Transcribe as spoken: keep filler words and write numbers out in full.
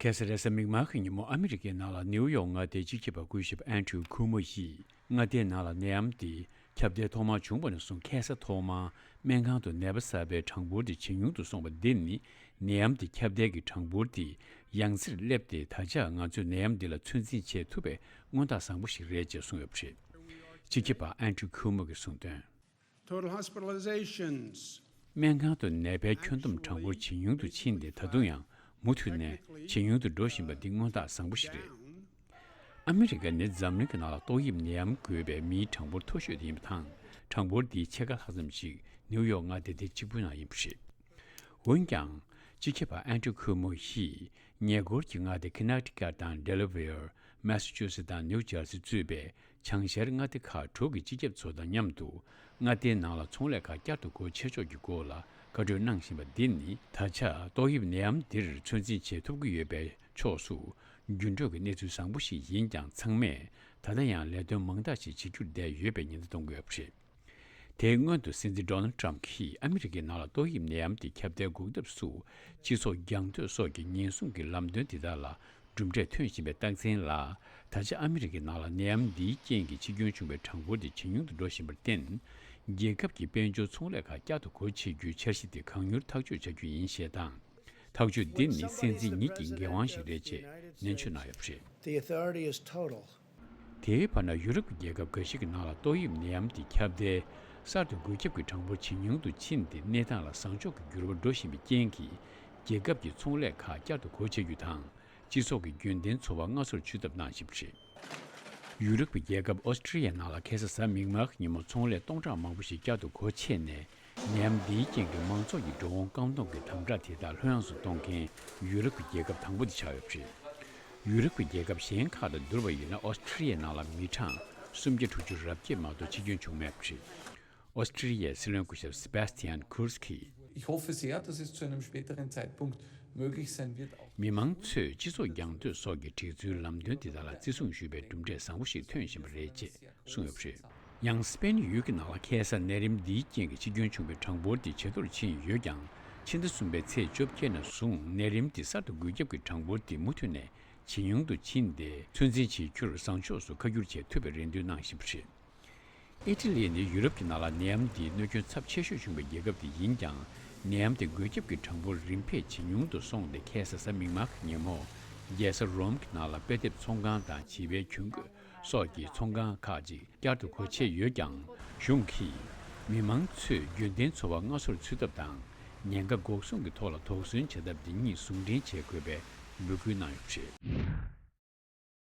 ཁ་སང་རེས་གཟའ་མིག་དམར་གྱི་ཉིན་མོ་ཨ་མི་རི་ཀའི་ནང་ལ་ནེའུ་ཡོག་མངའ་སྡེའི་སྤྱི་ཁྱབ་པ་སྐུ་ཞབས་ཨན་ཌྲུ་ཁུ་མོ་ཡིས་མངའ་སྡེའི་ནང་ལ་ནད་ཡམས་འདི་ཁྱབ་གདལ་ཐོག་མར་བྱུང་བ་ནས་བཟུང་ཁ་སང་ཐོག་མར་སྨན་ཁང་དུ་ནད་པ་གསར་པའི་གྲངས་འབོར་དེ་ཇེ་ཉུང་དུ་སོང་བ་འདི་ནི་ནད་ཡམས་དེ་ཁྱབ་གདལ་གྱི་གྲངས་འབོར་དེ་ཡང་སེར་སླེབས་ཏེ་ད་ཆ་ང་ཚོས་ནད་ཡམས་འདི་ལ་ཚོད་འཛིན་བྱེད་ཐུབ་པའི་སྔོན་བརྡ་བཟང་པོ་ཞིག་རེད་ཅེས་གསུངས་ཡོད་པ་རེད། སྤྱི་ཁྱབ་པ་ཨན་ཌྲུ་ཁུ་མོ་གིས་གསུངས་དོན། Total hospitalizations སྨན་ཁང་དུ་ནད་པའི་ཁྱོན་བསྡོམས་གྲངས་འབོར་ཇེ་ཉུང་དུ་ཕྱིན་ཏེ་ད་དུང་ཡང་མུ་མཐུད་ནས་ཇེ་ཉུང་དུ་འགྲོ་བཞིན་པ་འདི་སྔོན་བརྡ་བཟང་པོ་ཞིག་རེད། ཨ་མི་རི་ཀ་ནི་འཛམ་གླིང་གི་ནང་ལ་ཏོག་དབྱིབས་ནད་ཡམས་འགོས་པའི་མིའི་གྲངས་འབོར་མཐོ་ཤོས་དེ་ཡིན་པ་དང་། གྲངས་འབོར་འདིའི་ཕྱེད་ཀ་ལྷག་ཙམ་ཞིག་ནེའུ་ཡོག་མངའ་སྡེ་དེ་གཅིག་པུའི་ནང་ཡིན་པ་རེད། འོན་ཀྱང་། སྤྱི་ཁྱབ་པ་ཨན་ཌྲུ་ཁུ་མོ་ཡིས་ཉེ་འཁོར་གྱི་མངའ་སྡེ་ཁི་ནེག་ཊི་ཀཊ་དང་ཌེ་ལ་ཝེར། མེ་སི་ཆུ་སེ་དང་ནིའུ་ཇར་སི་གཙོས་པའི་བྱང་ཤར་མངའ་སྡེ་ཁག་དྲུག་གི་སྤྱི་ཁྱབ་ཚོ་དང་མཉམ་དུ་མངའ་སྡེའི་ནང་ལ་ཚོང་ལས་ཁག་བསྐྱར་དུ་སྒོ་ཕྱེ་ཕྱོགས་ཀྱི་སྐོར་ལ་བཀའ་གྲོས་གནང་བཞིན་པ་འདི་ནི་ད་ཆ་ཏོག་དབྱིབས་ནད་ཡམས་འདིར་ཚོད་འཛིན་བྱེད་ཐུབ་ཀྱི་ཡོད་པའི་ཕྱོགས་སུ་འགྱུར་འགྲོས་ཀྱི་གནས་ཚུལ་བཟང་པོ་ཞིག་ཡིན་ཀྱང་ཚང་མས་ད་ལྟ་ཡང་ལས་དོན་མང་དག་ཞིག་བྱེད་རྒྱུར་བསྡད་ཡོད་པའི་ཉེན་བརྡ་གཏོང་གི་ཡོད་པ་རེད། དེའི་སྔོན་དུ་སྲིད་འཛིན་ཌོ་ནལ་ཊམ་གྱིས་ཨ་མི་རི་ཀའི་ནང་ལ་ཏོག་དབྱིབས་ནད་ཡམས་དེ་ཁྱབ་གདལ་འགོག་ཐབས་སུ་སྤྱི་ཚོགས་རྒྱང་སྡོད་སོགས་ཀྱི་ཉེན་སྲུང་གི་ལམ་སྟོན་དེ་དག་ལ་གྲུབ་འབྲས་ཐོན་བཞིན་པའི་རྟགས་མཚན་ལ། ད་ཆ་ཨ་མི་རི་ཀའི་ནང་ལ་ནད་ཡམས་འདིའི་རྐྱེན་གྱིས་འཆི་སྐྱོན་བྱུང་བའི་གྲངས་འབོར་དེ་ཇེ་ཉུང་དུ་འགྲོ་བཞིན་པར་བརྟེན། རྒྱལ་ཁབ་ཀྱི་དཔལ་འབྱོར་ཚོང་ལས་ཁག་བསྐྱར་དུ་སྒོ་ཕྱེ་རྒྱུའི་འཆར་གཞི་དེ་གང་མྱུར་ཐག་གཅོད་བྱ་རྒྱུ་ཡིན་ཞེས་དང་། ཐག་གཅོད་འདི་ནི་སྲིད་འཛིན་ཉིད་ཀྱི་འགན་དབང་ཞིག་རེད་ཅེས་ནན་བརྗོད་གནང་ཡོད་པ་རེད། The authority is total. དེའི་བར་ན་ཡུ་རོབ་ཀྱི་རྒྱལ་ཁབ་འགའ་ཞིག་གི་ནང་ལ་ཏོག་དབྱིབས་ནད་ཡམས་དེ་ཁྱབ་གདལ་གསར་དུ་འགོས་ཁྱབ་ཀྱི་གྲངས་འབོར་ཇེ་ཉུང་དུ་ཕྱིན་ཏེ་གནས་སྟངས་ལ་བཟང་ཕྱོགས་ཀྱི་འགྱུར་བ་འགྲོ་བཞིན་པའི་རྐྱེན་གྱིས་རྒྱལ་ཁབ་ཀྱི་ཚོང་ལས་ཁག་བསྐྱར་དུ་སྒོ་ཕྱེ་རྒྱུ་དང་སྤྱི་ཚོགས་ཀྱི་རྒྱུན་ལྡན་འཚོ་བ་སྔ་སོར་ཆུད་ཐབས་གནང་བཞིན་པ་རེད། ཡུ་རོབ་ཀྱི་རྒྱལ་ཁབ་ཨོ་སི་ཀྲི་ཡའི་ནང་ལ་ཁ་སང་གཟའ་མིག་དམར་གྱི་ཉིན་མོ་ཚོང་ལས་སྟོང་ཕྲག་མང་པོ་ཞིག་བསྐྱར་དུ་སྒོ་ཕྱེ་ནས་ནད་ཡམས་འདིའི་རྐྱེན་གྱིས་མང་ཚོགས་ཀྱི་འགྲོ་འོང་བཀག་སྡོམ་གྱི་དམ་དྲག་དེ་དག་ལྷོད་ཡངས་སུ་གཏོང་མཁན་ཡུ་རོབ་ཀྱི་རྒྱལ་ཁབ་དང་པོ་དེ་ཆགས་ཡོད་པ་རེད། ཡུ་རོབ་ཀྱི་རྒྱལ་ཁབ་གཞན་ཁག་དང་བསྡུར་བ་ཡིན་ན་ཨོ་སི་ཀྲི་ཡའི་ནང་ལ་མི་གྲངས་སུམ་བརྒྱ་དྲུག་ཅུ་རེ་བརྒྱད་མ་གཏོགས་འཆི་སྐྱོན་བྱུང་མེད་པ་རེད། ཨོ་སི་ཀྲི་ཡའི་སྲིད་བློན་སྐུ་ཞབས་སེ་བྷ་སི་ཏི་ཡན་ཁུར་སི་ཀིས། Ich hoffe sehr, dass es zu einem späteren Zeitpunkt möglich sein wird, auch མི་མང་ཚོས་སྤྱི་ཚོགས་རྒྱང་སྡོད་སོགས་ཀྱི་སྒྲིག་འཛུགས་ལམ་སྟོན་དེ་དག་ལ་བརྩི་སྲུང་ཞུས་པའི་གྲུབ་འབྲས་བཟང་པོ་ཞིག་ཐོན་བཞིན་པ་རེད་ཅེས་གསུངས་ཡོད་པ་རེད། ཡང་སི་པེན་ཡུལ་གྱི་ནང་ལ་ཁ་སང་ནད་རིམས་འདིའི་རྐྱེན་གྱིས་འཆི་སྐྱོན་བྱུང་བའི་གྲངས་འབོར་དེ་ཇེ་མཐོར་ཕྱིན་ཡོད་ཀྱང་། ཕྱི་ཟླ་གསུམ་པའི་ཚེས་བཅོ་བརྒྱད་ནས་བཟུང་ནད་རིམས་དེ་གསར་དུ་འགོས་ཁྱབ་ཀྱི་གྲངས་འབོར་དེ་མུ་མཐུད་ནས་ཇེ་ཉུང་དུ་ཕྱིན་ཏེ་ཚོད་འཛིན་བྱེད་རྒྱུར་བཟང་ཕྱོགས་སུ་ཁ་སྒྱུར་བྱེད་ཐུབ་པའི་རེ་འདུན་གནང་བཞིན་པ་རེད། ཨི་ཊ་ལི་ནི་ཡུ་རོབ་ཀྱི་ནང་ལ་ནད་ཡམས་འདིའི་གནོད་སྐྱོན་ཚབས་ཆེ་ཤོས་བྱུང་བའི་རྒྱལ་ཁབ་དེ་ཡིན་ཀྱང་། ནད་ཡམས་དེ་འགོས་ཁྱབ་ཀྱི་གྲངས་འབོར་རིམ་འཕེལ་ཇེ་ཉུང་དུ་སོང་སྟེ་ཁ་སང་གཟའ་མིག་དམར་གྱི་ཉིན་མོ། རྒྱལ་ས་རོམ་གྱི་ནང་ལ་དཔེ་དེབ་ཚོང་ཁང་དང་བྱིས་པའི་གྱོན་གོས་སོགས་ཀྱི་ཚོང་ཁང་ཁག་ཅིག་བསྐྱར་དུ་སྒོ་ཕྱེ་ཡོད་ཀྱང་། གཞུང་གིས་མི་མང་ཚོས་རྒྱུན་ལྡན་འཚོ་བ་སྔ་སོར་ཚུད་ཐབས་དང་། ཉེན་ཁ་འགོག་སྲུང་གི་ཐོག་ལ་དོགས་ཟོན་བྱེད་ཐབས་འདི་གཉིས་ཟུང་འབྲེལ་བྱེད་དགོས་པའི་འབོད་སྐུལ་གནང་ཡོད་པ་རེད།